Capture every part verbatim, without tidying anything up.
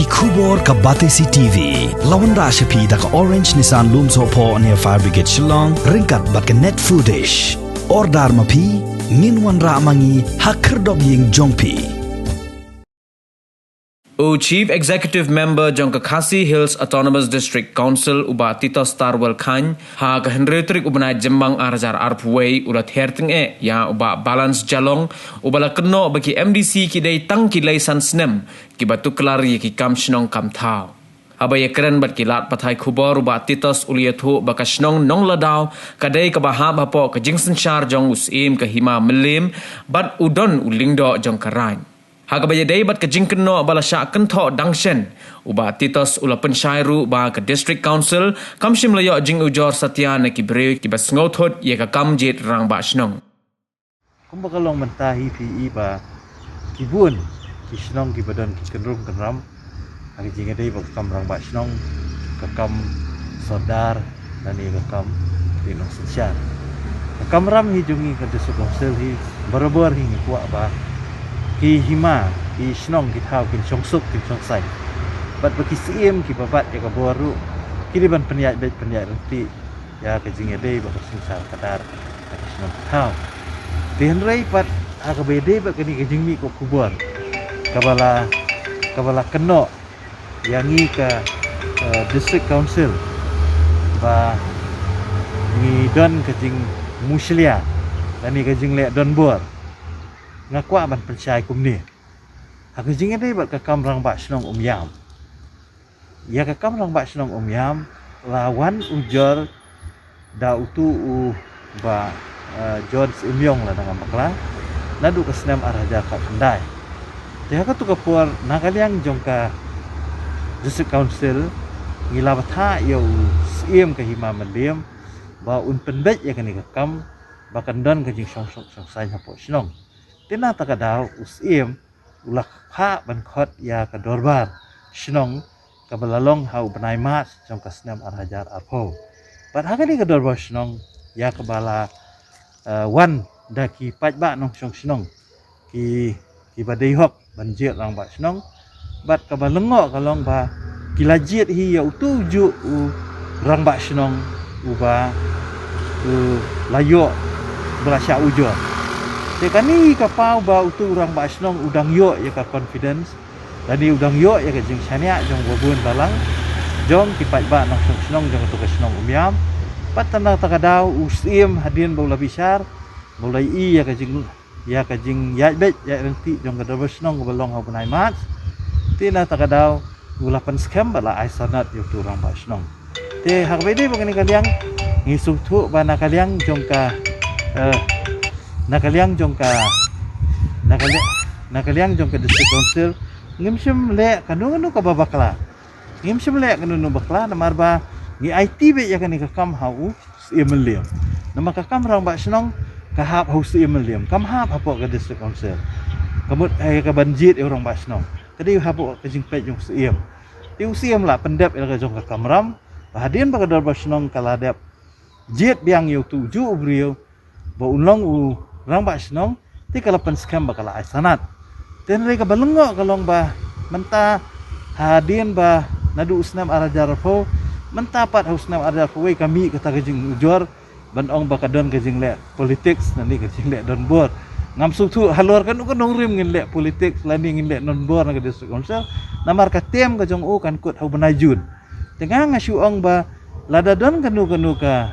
Khubor ka Batesi T V la wanrah sha phi da ka Orange Nissan Lumsohphoh near Fire Brigade Shillong, ryngkat bad ka Net Foodish. Order ma phi, ngin wanrah ma ngi ha khyrdop ïing jong phi. U Chief Executive Member jong ka Khasi Hills Autonomous District Council, u Bah Titos Tarwel Chyne, ha ka hynriew tarik u bnai Jymmang ar hajar arphew wei, u la ther tyngeh ïa u Bah Balance Jalong, uba la kynnoh ba ki M D C ki dei tang ki lei san snem kiba tuklar ïa ki kam shnong kam thaw. Haba ïakren bad ki lad pathai khubor, u Bah Titos u la ïathuh ba ka shnong Nongladaw ka dei kaba hap hapoh ka jingsynshar jong u Syiem ka Hima Mylliem bad u don u Lyngdoh jong ka Raid. Ha kaba ïadei bad ka jingkynnoh ba la shah kynthoh dang shen, u Bah Titos u la pynshai ruh ba ka District Council kam shym la ïoh jingujor satia na ki briew kiba sngewthut ïa ka kam jied rangbah shnong. Kumba ka long mynta hi phi i ba ki bun ki shnong kiba don ki kynrum kynram ha ka jingïadei bad ka kam rangbah shnong, ka kam sordar, lane ka kam ri nongsynshar. Ka kamram hi jong ngi ka District Council hi, barabor hi ngi kwah ba ki hima, ki shnong, ki thaw kin shong suk, kin shong saiñ. Bad ba ki Syiem kiba bat ïa ka bor ruh ki dei ban pynïaid beit, pynïaid ryntih ïa ka jingïadei bad ka synshar khadar ka shnong ka thaw. Te hynrei pat ha kaba ïadei bad kane ka jingmih ka khubor kaba la, kaba la kynnoh ïa ngi ka, eh, District Council ba ngi don ka jingmushlia lane ka jingleh donbor, nga kwah ban pynshai kumne. Ha ka jingïadei bad ka kam rangbah shnong Umïam, ïa ka kam rangbah shnong Umïam la wan ujor da utu u Bah, eh, John Syiemlieh lada ngam bakla, naduh ka snem ar hajar khatkhyndai. Te ha katu ka por na ka liang jong ka District Council ngi la bthah ïa u Syiem ka Hima Mylliem ba un pynbeit ïa kane ka kam ba kan don ka jingshong suk shong saiñ hapoh shnong. Te na kata ka daw u Syiem u la phah ban khot ïa ka dorbar shnong kaba la long ha u bnai March jong ka snem ar hajar arphew. Bad ha kane ka dorbar shnong ïa kaba la, eh, wan da ki paidbah nongshong shnong, ki, kiba dei hok ban jied rangbah shnong. Bad kaba lyngngoh ka long ba ki la jied hi ïa utu u juh u rangbah shnong uba, u la ïoh, ba la shah ujor. Te kane ka paw ba utu u rangbah shnong u dang ïoh ïa ka confidence lane u dang ïoh ïa ka jingshaniah jong ba bun balang jong ki paidbah nongshong shnong jong utu ka shnong Umïam. Bad na kata ka daw u Syiem hadien ba u la bishar, ba u la ïohi ïa ka jing, ïa ka jingïaid beit ïaid ryntih jong ka dorbar shnong kaba long ha u bnai March, te na kata ka daw u la pynskhem bad la ai sanad ïa utu u rangbah shnong. Te ha kaba ïadei bad kane ka liang ngi sngewthuh ba na ka liang jong ka, eh, na ka liang jong ka, na ka liang, na ka liang jong ka District Council ngim shym leh kano kano kaba bakla. Ngim shym leh kano kano bakla namar ba ngi aiti beit ïa kane ka kam ha u Syiem Mylliem. Namar ka kam rangbah shnong ka hap ha u Syiem Mylliem, kam hap hapoh ka District Council. Ka mut, eh, ka ban jied ïa u rangbah shnong ka dei hapoh ka jingpeit jong u Syiem. Te u Syiem la pyndep ïa la ka jong ka kamram ba hadien ba ka dorbar shnong ka la dep jied biang ïa utu u juh u briew ba un long u rangbah shnong, te ka la pynskhem ba ka la ai sanad. Te hynrei kaba lyngngoh ka long ba mynta hadien ba naduh u snem ar hajar arphew, mynta pat ha u snem ar hajar arphew wei ka mih kata ka jingujor ban ong ba ka don ka jingleh politics lane ka jingleh donbor. Ngam sngewthuh halor kano ka nongrim ngin leh politics lane ngin leh donbor na ka District Council namar ka term ka jong u kan kut ha u bnai June. Te nga nga shu ong ba lada don kano kano ka,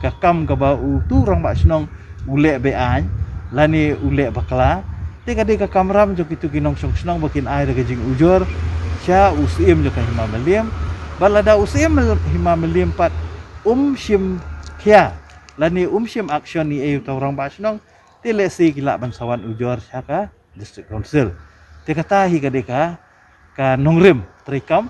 ka kam kaba utu u rangbah shnong u leh be-aiñ lane u leh bakla, te ka dei ka kamram jong kitu ki nongshong shnong ba kin ai da ka jingujor sha u Syiem jong ka Hima Mylliem. Bad lada u Syiem Hima Mylliem pat um shim khia lane um shim action ïa utu u rangbah shnong, te lehse ki lah ban sa wan ujor sha ka District Council. Te kata hi ka dei ka, ka nongrim treikam.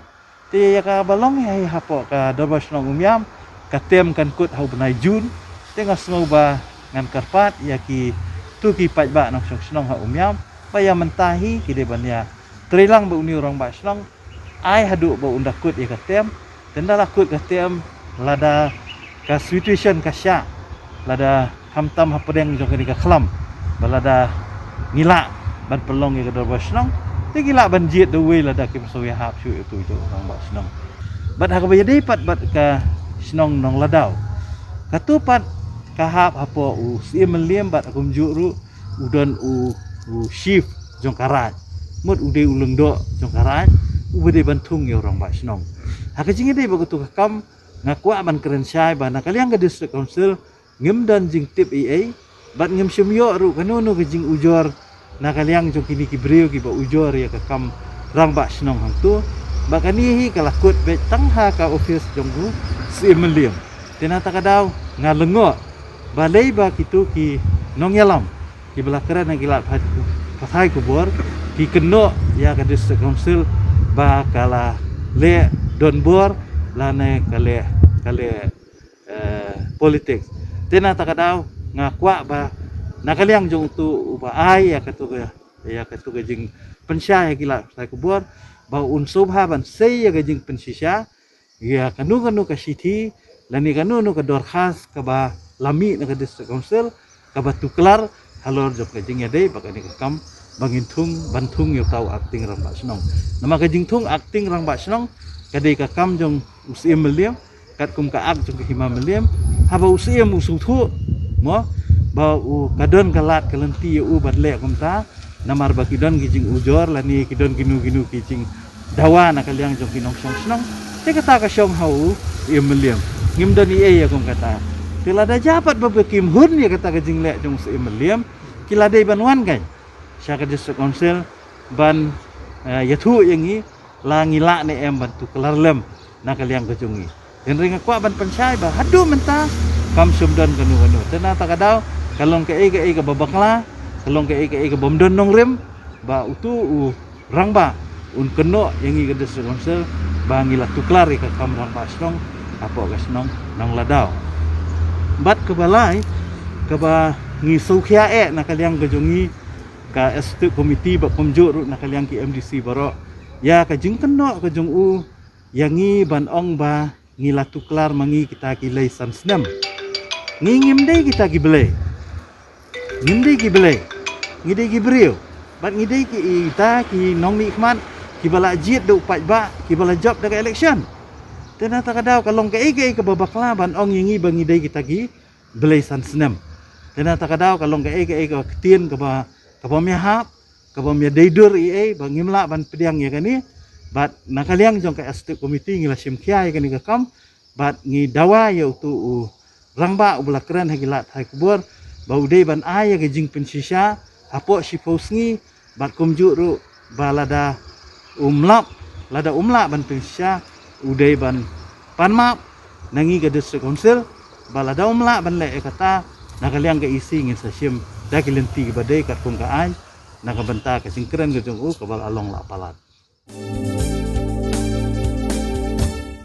Te ïa kaba long hi hapoh ka dorbar shnong Umïam, ka term kan kut ha u bnai June. Te nga sngew ba ngan kyrpad ïa kitu ki paidbah nongshong shnong ha Umïam ba ïa mynta hi ki dei ban ïa treilang bad une u rangbah shnong ai haduh ba un da kut ïa ka term. Te ynda la kut ka term, lada ka situation ka shah, lada khamtam hapdeng jong kane ka khlam ba lada ngi lah ban pynlong ïa ka dorbar shnong, Te ki lah ban jied da uwei lada kim sngewsih hap shuh ïa utu u rangbah shnong. Bad ha kaba ïadei pat bad ka shnong Nongladaw, kato pat ka hap hapoh u Syiem Mylliem bad kumjuh ruh u don u, u chief jong ka raid. Mut u dei u lyngdoh jong ka raid uba dei ban thung ïa u rangbah shnong. Ha ka jingïadei bad kato ka kam, nga kwah ban kren shai ba na ka liang ka District Council ngim don jingtip ei ei bad ngim shym ïoh ruh kano kano ka jingujor na ka liang jong kine ki briew kiba ujor ïa ka kam rangbah shnong hangto. Ba kane hi ka la kut beit tang ha ka office jong u Syiem Mylliem. Te na kata ka daw nga lyngngoh balei ba kito ki nongïalam kiba la kren ha ki lad pathai khubor ki kynnoh ïa ka District Council ba ka la leh donbor lane ka leh, ka leh eh, politics. Te na kata ka daw nga kwah ba na ka liang jong utu uba ai ïa kato ka, ïa kato ka jingpynshai ha ki lad pathai khubor ba un sngewbha ban sei ïa ka jingpynshisha ïa kano kano ka shithi lane kano kano ka dorkhas kaba la mih na ka District Council kaba tuklar halor jong ka jingïadei bad kane ka kam ba ngin thung, ban thung ïa uta u acting rangbah shnong. Namar ka jingthung acting rangbah shnong ka dei ka kam jong u Syiem Mylliem, katkum ka Act jong ka Hima Mylliem. Haba u Syiem u sngewthuh mo ba u ka don ka lad ka lynti ïa u ban leh kumta, namar ba ki don ki jingujor lane ki don kino kino ki jingdawa na ka liang jong ki nongshong shnong. Te kata ka shong ha u Syiem Mylliem, ngim don ei ei ïa kum kata. Te lada jia pat ba kim hun ïa kata ka jingleh jong u Syiem Mylliem, ki la dei ban wan kai sha ka District Council ban, eh, ïathuh ïa ngi la ngi lah ne em ban tuklar lem na ka liang ka jong ngi. Hynrei nga kwah ban pynshai ba haduh mynta kam shym don kano kano. Te na kata ka daw ka long kaei kaei kaba bakla, ka long kaei kaei kaba ym don nongrim ba utu u rangbah un kynnoh ïa ngi ka District Council ba ngi la tuklar ïa ka kam rangbah shnong hapoh ka shnong Nongladaw. Bad kaba lai kaba ngi sngewkhia eh na ka liang ka jong ngi ka Executive Committee bad kumjuh ruh na ka liang ki M D C baroh ïa ka jingkynnoh ka jong u ïa ngi ban ong ba ngi la tuklar ma ngi kita ki lei san snem. Ngi ngim dei kita ki blei. Ngim dei ki blei. Ngi dei ki briew. Bad ngi dei ki, kita ki nongmihkhmat kiba la jied da u paidbah, kiba la jop da ka election. Te na kata ka daw ka long kaei kaei kaba bakla ban ong ïa ngi ba ngi dei kita ki blei san snem. Te na kata ka daw ka long kaei kaei kaba ktien kaba, kaba ym ïahap, kaba ym ïadei dur ei ei ba ngim lah ban pdiang ïa kane. Bad na ka liang jong ka Executive Committee ngi la shim khia ïa kane ka kam bad ngi dawa ïa utu u rangbah uba la kren ha ki lad pathai khubor ba u dei ban ai ïa ka jingpynshisha hapoh shiphew sngi bad kumjuh ruh ba lada um lap, lada um lah ban pynshisha u dei ban pan map na ngi ka District Council ba lada um lah ban leh ïa kata na ka liang ka E C ngin sa shim da ki lynti kiba dei katkum ka aiñ na ka bynta ka jingkren ka jong u kaba la long la palat.